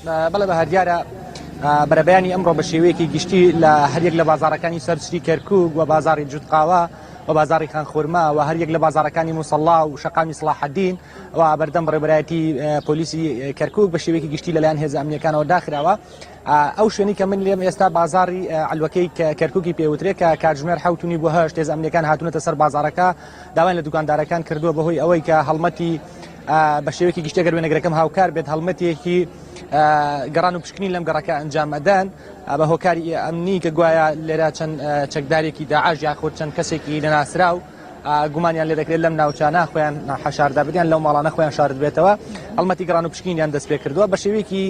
بەڵێ بەهار دیارە بەرەبەیانی ئەمڕۆ بە شێوەیەکی گشتی لە هەریەک لە بازاڕەکانی سەرچری کەرکوک و بازاڕی جوتقاوە و بازاڕی خانخورما و هەریەک لە بازاڕەکانی موسەڵا و شەقامی سڵاحەدین و بەردەم بەڕێوەبەرایەتی پۆلیسی کەرکوک بە شێوەیەکی گشتی لەلایەن هێزە ئەمنیەکانەوە داخراوە. ئەو شوێنی کە من لێم ئێستا بازاڕی عەلوەکەی کەرکوکی پێوترێ کە کاتژمێر حەوت و نیو بۆ هەشت هێزە ئەمنیەکان هاتوونەتە سەر بازاڕەکە داوایان لە دوکاندارەکان کردووە بەهۆی ئەوەی کە هەڵمەتی بە شێوەیەکی گشتی گەر وێنەگرەکەم هاوکار بێت هەڵمەتێکی گەڕان و پشکنین لەم گەڕەکە ئەنجام ئەدەن بە هۆکاری ئەمنی کە گوایە لێرە چەند چەکدارێکی داعش یاخود چەند کەسێکی نەناسراو گومانیان لێ دەکرێت لەم ناوچانە خۆیان حەشاردا بدیان لەو ماڵانە خۆیان شارد بێتەوە هەڵمەتی گەڕان و پشکنینیان دەست پێ کردووە بە شێوەیەکی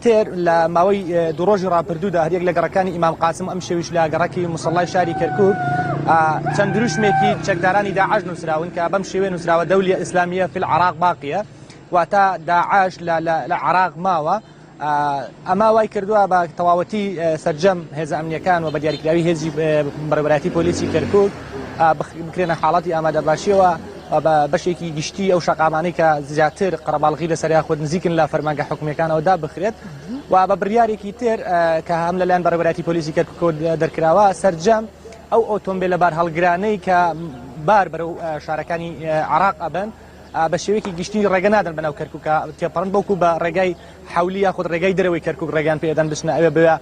تر لە ماوەی دوو ڕۆژی ڕاپردوودا هەریەک لە گەڕەکانی ئیمام قاسم ئەم شەویش لە گەڕەکی موسەڵای شاری کەرکوک چەند دروشمێکی چەکدارانی داعش نووسراون کە بەم شێوەیە نووسراوە دەولی ئیسلامیە فی العراق باقیە واتە داعش لە عراق ماوە ئەمە وای کردووە بە تەواوەتی سەرجەم هێزە ئەمنیەکان و بە دیاریکراوی هێزی بەڕێوەبەرایەتی پۆلیسی کەرکوک بکرێنە حاڵەتی ئامادەباشیەوە بە بەشێکی گشتی ئەو شەقامانەی کە زیاتر قەرەباڵغی لەسەر یاخود نزیکن لە فەرمانگە حکومیەکانەوە دابخرێت و بە بڕیارێکی تر کە هەم لەلایەن بەڕێوەبەرایەتی پۆلیسی کەرکوکەوە دەرکراوە سەرجەم ئەو ئۆتۆمبیلە بارهەڵگرانەی کە بار بەرەو شارەکانی عراق ئەبن بە شێوەیەکی گشتی ڕێگە نادەن بەناو کەرکووکە تێپەڕن بەڵکو بە ڕێگای حولی یاخود ڕێگای دەرەوەی کەرکوک ڕێگان پێدەن بچنە ئەوێ بوێ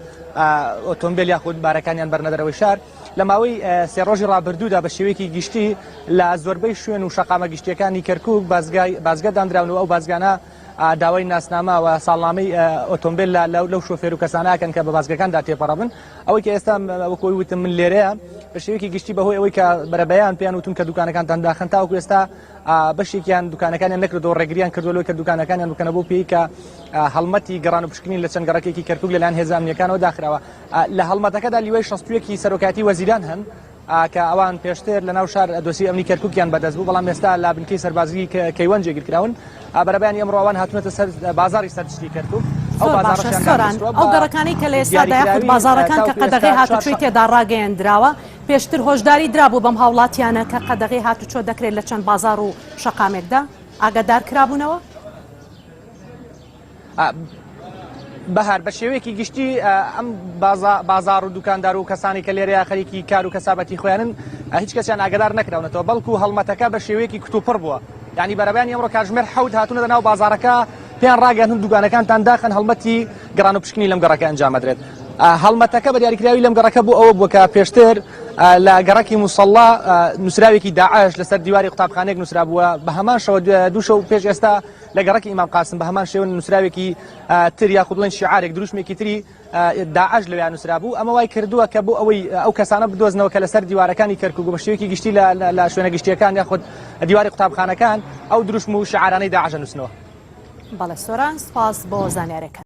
ئۆتۆمبیل یاخود بارەکانیان بەرنە دەرەوەی شار لە ماوەی سێ ڕۆژی ڕابردوودا بە شێوەیەکی گشتی لە زۆربەی شوێن و شەقامە گشتیەکانی کەرکوک بازگە دانراون و ئەو بازگانە داوای ناسنامە و ساڵنامەی ئۆتۆمبیل لەو شۆفێر و کەسانەکەن کە بە بازگەکاندا تێپەڕبن ئەوەی کە ئێستا وەکۆی وتم من لێرەیە بە شێوەیەکی گشتی بەهۆی ئەوەی کە بەرەبەیان پێیان وتون کە دوکانەکانتان داخن تاوەکو ئێستا بەشێکیان دوکانەکانیان نەکردەوە ڕێگریان کردووە لەوەی کە دوکانەکانیان بکەنە بۆ پێی کە هەڵمەتی گەڕان و پشکنین لە چەند گەڕەکێکی کەرکوک لەلایەن هێزە ئەمنیەکانەوە داخراوە لە هەڵمەتەکەدا لیوای 61 سەرۆکایەتی وەزیران هەن کە ئەوان پێشتر لە ناو شار دۆسی ئەمنی کەرکوکیان بەدەست بوو بەڵام ئێستا لە بنکەی سەربازی کەیوان جێگیر کراون بەرەبەیانی ئەمڕۆ ئەوان هاتوونەتە سەر بازاڕی سەرچتی کەرکوک ئەو زۆر باشە بازاڕەشیان سۆران داخستووە ئەو بە گەڕەکانەی کە لە ئێستادا یاخود دیاریکراوی بازاڕەکان کە تاوەکو ئێستا قەدەغەی چوار هاتوچۆی تێدا ڕاگەیەندراوە پێشتر هۆشداری درابوو بەم هاوڵاتیانە کە قەدەغەی هاتوچۆ دەکرێت لە چەند بازاڕ و شەقامێکدا ئاگادار کرابوونەوە؟ بەهار بە شێوەیەکی گشتی ئەم بازاڕ و دوکاندار و کەسانی کە لێرەیە خەریکی کار و کەسابەتی خۆیانن هیچ کەسیان ئاگدار نەکراونەتەوە بەڵکو هەڵمەتەکە بە شێوەیەکی کتوپڕ بووە یعنی بەرەبانی ئەمڕۆ کاتژمێر حەوت هاتوونەتە ناو بازاڕەکە پێیان ڕاگەیاندن دوکانەکانتان داخەن هەڵمەتی گەڕان و پشکنی لەم گەڕەکە ئەنجام ئەدرێت هەڵمەتەکە بە دیاریکراوی لەم گەڕەکە بۆ ئەوە بووە کە پێشتر لە گەڕەکی موسەڵا نووسراوێکی داعش لەسەر دیواری قوتابخانەیەک نووسرابووە بە هەمان شەوە دوو شەو پێش ئێستا لە گەڕەکی ئیمام قاسم بە هەمان شێوە نووسراوێکی تر یاخود بڵێن شیعارێک دروشمێکی تری داعش لەویا نووسرابوو ئەمە وای کردووە کە بۆ ئەوەی ئەو کەسانە بدۆزنەوە کە لەسەر دیوارەکانی کەرکوک و بە شێوەیەکی گشتی لە شوێنە گشتیەکان یاخود دیواری قوتابخانەکان ئەو دروشم و شعارانەی داعش نووسنەوە. بەڵێ سۆران سپاس بۆ زانیارەکان.